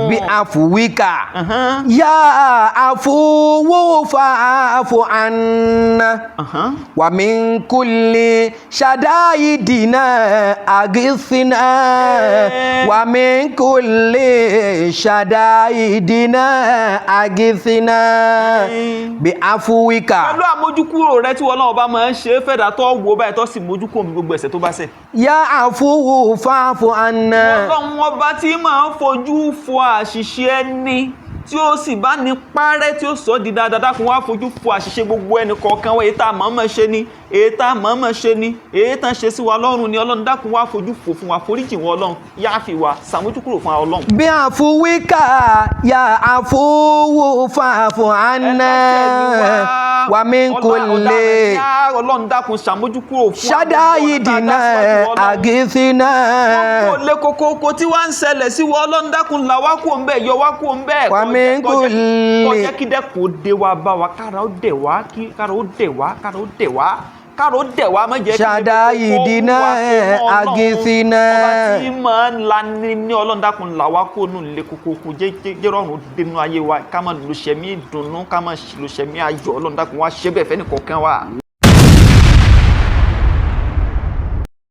Bí àfùwíkà yá àfùwò fàáfù àná wàmí kúlẹ̀ ṣàdáyìdìnà àgìsínà wàmí kúlẹ̀ ṣàdáyìdìnà àgìsínà bí àfùwíkà. Pẹ̀lú àmójúkúrò rẹ tí wọn náà bá máa ń ṣe é fẹ́dà tó wo báyìí, tó sì mójúkúrò mi gbogbo ẹ̀ṣẹ̀ tó bá ṣẹ̀. Yá àfùwò fàáfù àná. Ọlọ́run Ọba tí máa ń fojú fo àṣìṣe ẹni, tí ó sì bá ní parẹ́, tí ó sọ di dáadáa, dákun, wá fojú fo àṣìṣe gbogbo ẹnì kọ̀ọ̀kan wa, èyí tá a mọ̀ọ́mọ̀ ṣe ni, èyí tá a mọ̀ọ́mọ̀ ṣe ni, èyí tá a ṣe sí wa lọ́rùn ni. Ọlọ́run, dákun, wá fojú fo fún wa, foríjì wọn. Ọlọ́run, yááfì wa, ṣàmójúkúrò fún wa, Ọlọ́run. Bí àfùwíkà yá àfùwò fàáfù àná wàmí kúlẹ̀. Ọlọ́run, dákun, ṣàmójúkúrò fún wa. Ṣàdáyìdìnà àgìsínà. Gbogbo lé kókókó tí wàá ń ṣẹlẹ̀ sí wa, Ọlọ́run, dákun, là wá kúrò ń bẹ̀, yọ wá kúrò ń bẹ̀. Wà mí Kó jẹ́ kí dẹ́kun dé wá bá wa, kára ó dẹ̀ wá, kí kára ó dẹ̀ wá, kára ó dẹ̀ wá, kára ó dẹ̀ wá, má jẹ́ kí Ṣàdáyìdìnà àgìsínà. Ọba tí máa ń la ní, Ọlọ́run, dákun, là wá kó nù lé kókókó, jẹ́ rọrùn dénú ayé wa, ká máa lò ṣẹ̀mí ìdùnnú, ká máa lò ṣẹ̀mí ayọ̀. Ọlọ́run, dákun, wá ṣe bẹ́ẹ̀ fẹ́ni kọ̀ọ̀kan wa.